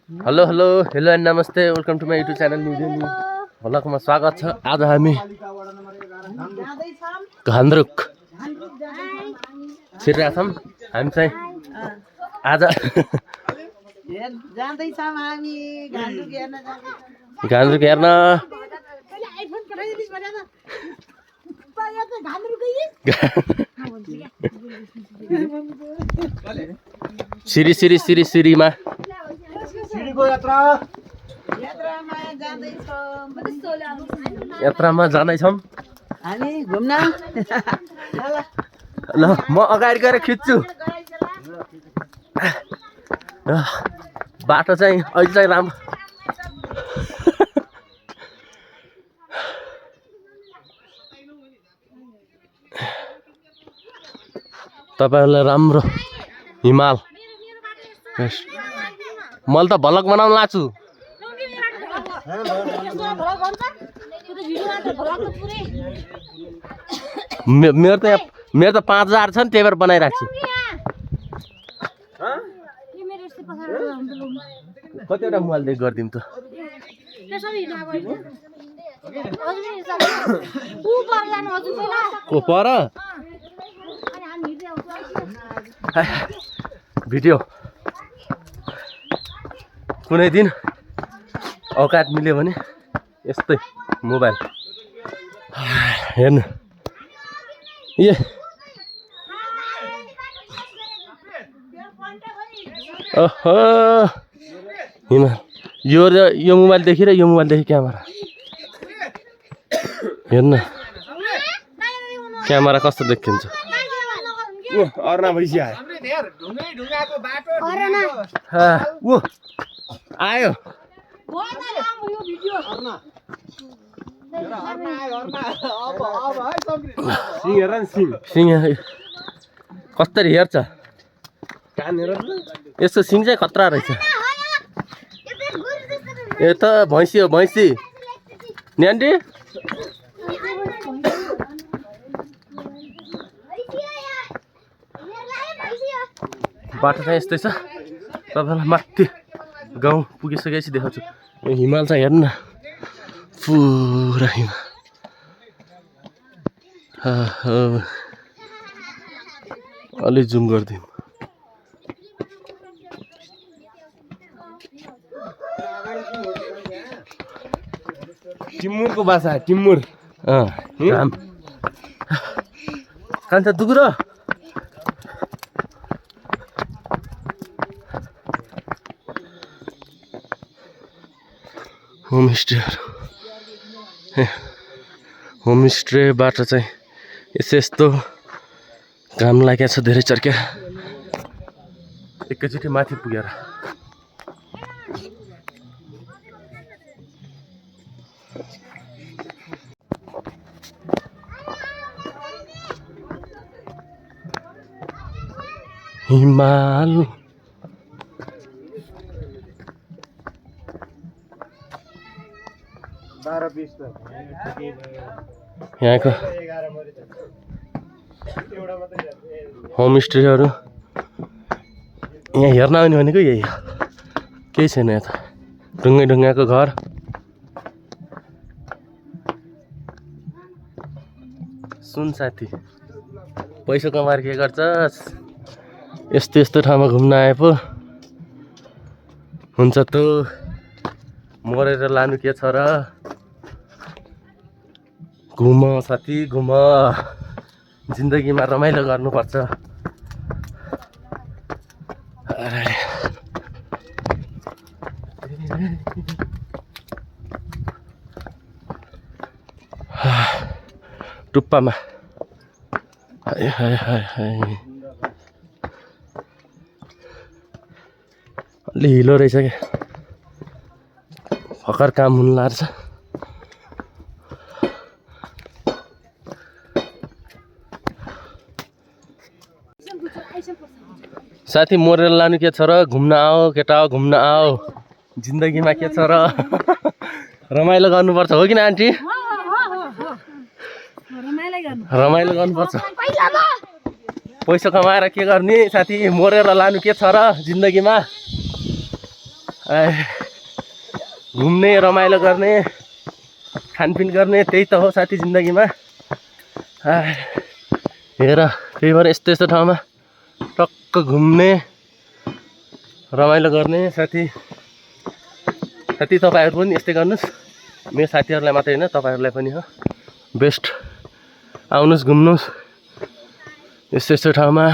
Hello and नमस्ते welcome to my YouTube channel museum भ्लगमा स्वागत छ। आज हामी घान्द्रुक छिरिरहेका छौँ। हामी चाहिँ आज घान्द्रुक हेर्न सिरीमा यात्रामा जाँदैछौँ हामी घुम्न। ल म अगाडि गएर खिच्छु। बाटो चाहिँ अहिले चाहिँ राम्रो तपाईहरुलाई राम्रो हिमाल। मैले त भ्लग बनाउन लाग्छु। मेरो त 5000 छ नि, त्यही भएर बनाइराख्छु। कतिवटा मोबाइल देख गर्दिम त को पर भिडियो कुनै दिन औकात मिल्यो भने यस्तै मोबाइल हेर्नु। ए ओहो हिमाल, यो मोबाइलदेखि र यो मोबाइलदेखि क्यामेरा हेर्नु, क्यामेरा कस्तो देखिन्छ। अर्ना भइसक्यो आयो सिंह कसरी हेर्छ। यसको सिंह चाहिँ खतरा रहेछ। यो त भैँसी हो, भैँसी न्यान्डी। बाटो चाहिँ यस्तै छ। तपाईँलाई माथि गाउँ पुगिसकेपछि देखाउँछु। यो हिमाल चाहिँ हेर्नु न, पुरा हिमाल। अलि जुम गरिदिउँ। टिमुरको बासा टिमुर कान्छ दुग्रो होमस्टेबाट चाहिँ यस्तो घाम लागेको छ, धेरै चर्क्या। एकैचोटि माथि पुगेर हिमाल यहाँको होमस्टेहरू यहाँ हेर्न आउने भनेको यही हो, केही छैन यता। ढुङ्गाको घर, सुन साथी पैसा कमाएर के गर्छस्? यस्तो ठाउँमा घुम्न आए पो हुन्छ त। मरेर लानु के छ र? घुम साथी घुम, जिन्दगीमा रमाइलो गर्नुपर्छ। टुप्पामा अलि हिलो रहेछ क्या, भर्खर काम हुनु लाग्छ। साथी मरेर लानु के छ र? घुम्न आओ केटा, घुम्न आओ। जिन्दगीमा के छ र? रमाइलो गर्नुपर्छ, हो किन आन्टी? रमाइलो गर्नुपर्छ। पैसा कमाएर के गर्ने साथी? मरेर लानु के छ र जिन्दगीमा? घुम्ने रमाइलो गर्ने खानपिन गर्ने त्यही त हो साथी जिन्दगीमा। हेर त्यही भएर यस्तो यस्तो ठाउँमा टक्क घुम्ने रमाइलो गर्ने साथी तपाईँहरू पनि यस्तै गर्नुहोस्। मेरो साथीहरूलाई मात्रै होइन तपाईँहरूलाई पनि हो बेस्ट। आउनुहोस् घुम्नुहोस् यस्तो यस्तो ठाउँमा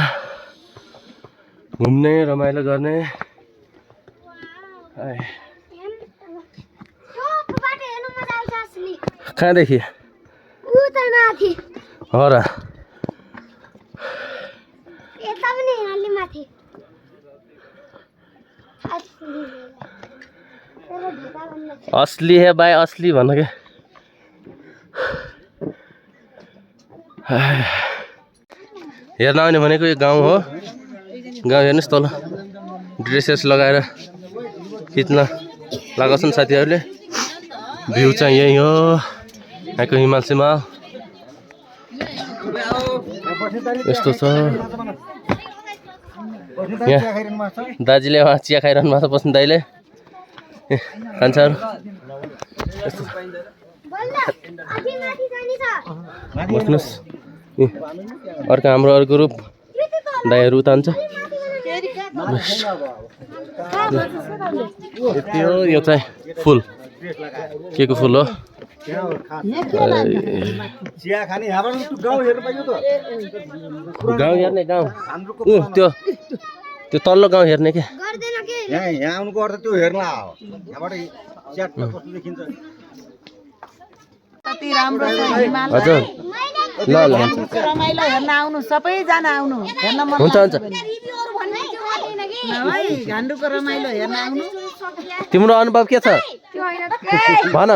घुम्ने रमाइलो गर्ने। कहाँदेखि हो र असली है भाइ असली भन के। हेर्न आउने भनेको यो गाउँ हो। गाउँ हेर्नुहोस् तल ड्रेसेस लगाएर खिच्न लगाएको छन् साथीहरूले। भ्यू चाहिँ यही हो यहाँको हिमाल सिमाल यस्तो छ। यहाँ दाजुले उहाँ चिया खाइरहनु भएको छ बस्नु दाइले खान्छहरू यस्तो बस्नुहोस्। अर्को हाम्रो अर्को ग्रुप दाइहरू उता हुन्छ। यति हो यो चाहिँ फुल के को फुल हो गाउँ हेर्ने गाउँ त्यो तल्लो गाउँ हेर्ने के यहाँ आउनुको अर्थ त्यो हेर्न हो। यहाँबाट च्याट कस्तो देखिन्छ कति राम्रो छ हिमाल। हजुर ल ल रमाइलो हेर्न आउनु सबैजना आउनु हेर्न मन हुन्छ हुन्छ। घान्डुको रमाइलो हेर्न आउनु। तिम्रो अनुभव के छ भन।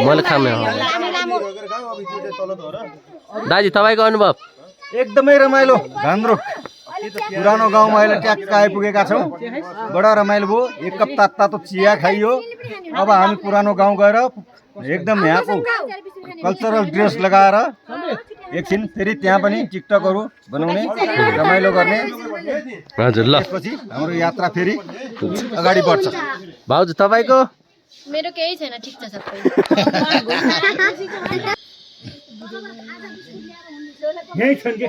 मैले खाने दाजु तपाईँको अनुभव? एकदमै रमाइलो घान्द्रुक पुरानो गाउँमा अहिले ट्याक्क आइपुगेका छौँ। बडा रमाइलो भयो। एक कप तातो चिया खाइयो। अब हामी पुरानो गाउँ गएर एकदम यहाँको कल्चरल ड्रेस लगाएर एकछिन फेरि त्यहाँ पनि टिकटकहरू बनाउने रमाइलो गर्ने। हजुर ल त्यसपछि हाम्रो यात्रा फेरि अगाडि बढ्छ। भाउजू तपाईँको? मेरो केही छैन ठिक छ सबै। यही छन् के